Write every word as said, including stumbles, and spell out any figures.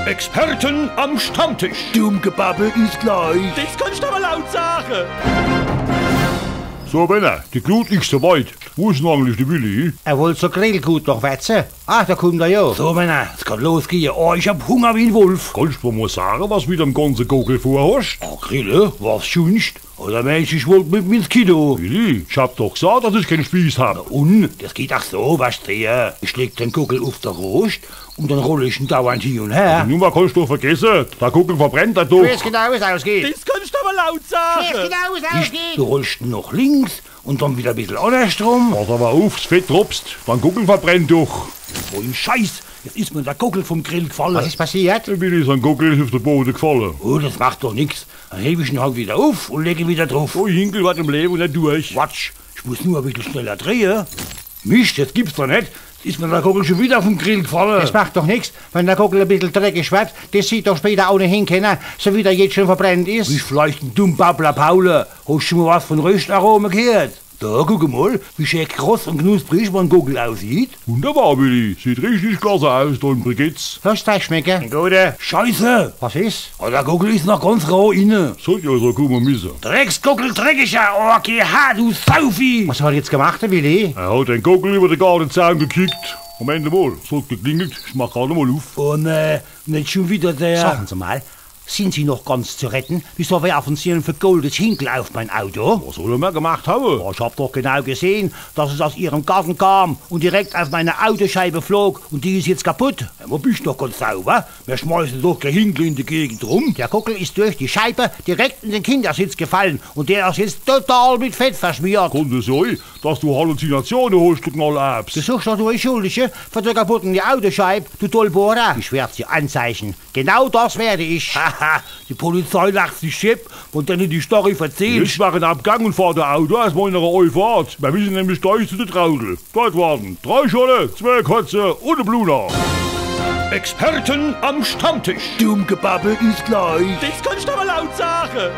Experten am Stammtisch. Dumm Gebabbel is gleich. Des kannst du awwer laut sage. So, Männer, die Glut is so weit. Wo is dann eigentlich de Willi? Er wollt so Grillgut noch wetze. Ah, do kummt er jo. So, Männer, es kann losgehe. Oh, ich hab Hunger wie en Wolf. Kannst du mer mol sage, was du mit dem ganze Gockel vorhascht? Oh, Grille? Was schunscht? Oder meensch, ich wollt mit em ins Kino? Willi, ich hab doch gsaat, dass ich keen Spieß hab. Un? Des geht ach so, was der. Ich leg de Gockel uff de Rooscht un dann roll ich en dauernd hie un her. Die Nummer kannst du doch vergesse. De Gockel verbrennt der doch. Du weescht genau, wie's ausgeht. Des kannst du awwer laut sage. Du weescht genau, wie's ausgeht. Du rollscht en noch links un dann widder e bissel annerschtrum. Pass awwer uff, des Fett droppst. De Gockel verbrennt doch. So en Scheiß. Jetzt is mer de Gockel vum Grill gfalle. Was is passiert? De Willi sei Gockel is uff de Bode gfalle. Oh, des macht doch nix. Dann heb ich en halt widder uff un leg en widder druff. So e Hinkel werd im Lewe net durch. Quatsch, ich muss nur e bissel schneller drehe. Mischt, des gibt's doch net. Is mer de Gockel schun widder vum Grill gfalle. Des macht doch nix, wenn de Gockel e bissel dreckig werd. Des sieht doch später ohnehin kenner, so wie der jetzt schun verbrennt is. Bisch vielleicht en dumm Babbler, Paule. Hoscht schun mol was vun Röschtarome gheert? Do, guck emol, wie schää kross un knusprig mein Gockel aussieht. Wunderbar, Willi. Sieht richtig klasse aus, dein Brigids. Losst eich schmecke. En Gute. Scheiße! Was is? Oh, de Gockel is noch ganz roh inne. Sollt jo so kumme misse. Drecksgockel, dreckiger! Oh, geh her, du Saufi! Was hat er jetzt gemacht, de Willi? Er hat de Gockel iwwer de Gardezaun gekickt. Moment mol, es hat geklingelt. Ich mach grad mol uff. Un, äh, net schun widder der. Sagen Sie mal, sind Sie noch ganz zu retten? Wieso werfen Sie ein verkohltes Hinkel auf mein Auto? Was soll er mer gemacht hawwe? Ja, ich hab doch genau gesehen, dass es aus Ihrem Garten kam und direkt auf meine Autoscheibe flog und die ist jetzt kaputt. Ja, wo bisch doch ganz sauber? Mer schmeißen doch kee Hinkel in de Gegend rum. Der Gockel ist durch die Scheibe direkt in den Kindersitz gefallen und der ist jetzt total mit Fett verschmiert. Kann des sei, dass du Halluzinatione hoscht, du Knallerbs? Du suchst doch nur e Schuldige für die kaputte Autoscheib, du Dollbohrer. Ich werd Sie anzeigen. Genau das werde ich. Haha, die Polizei lacht sich schepp, wenn denne die Story verzählscht. Ich mach en Abgang und fahr de Auto aus meiner Eifahrt. Mer misse nämlich gleich zu de Traudel. Dort warten drei Scholle, zwee Kotze und e Bluna. Experten am Stammtisch. Dumm Gebabbel is gleich. Des kannst du awwer laut sage.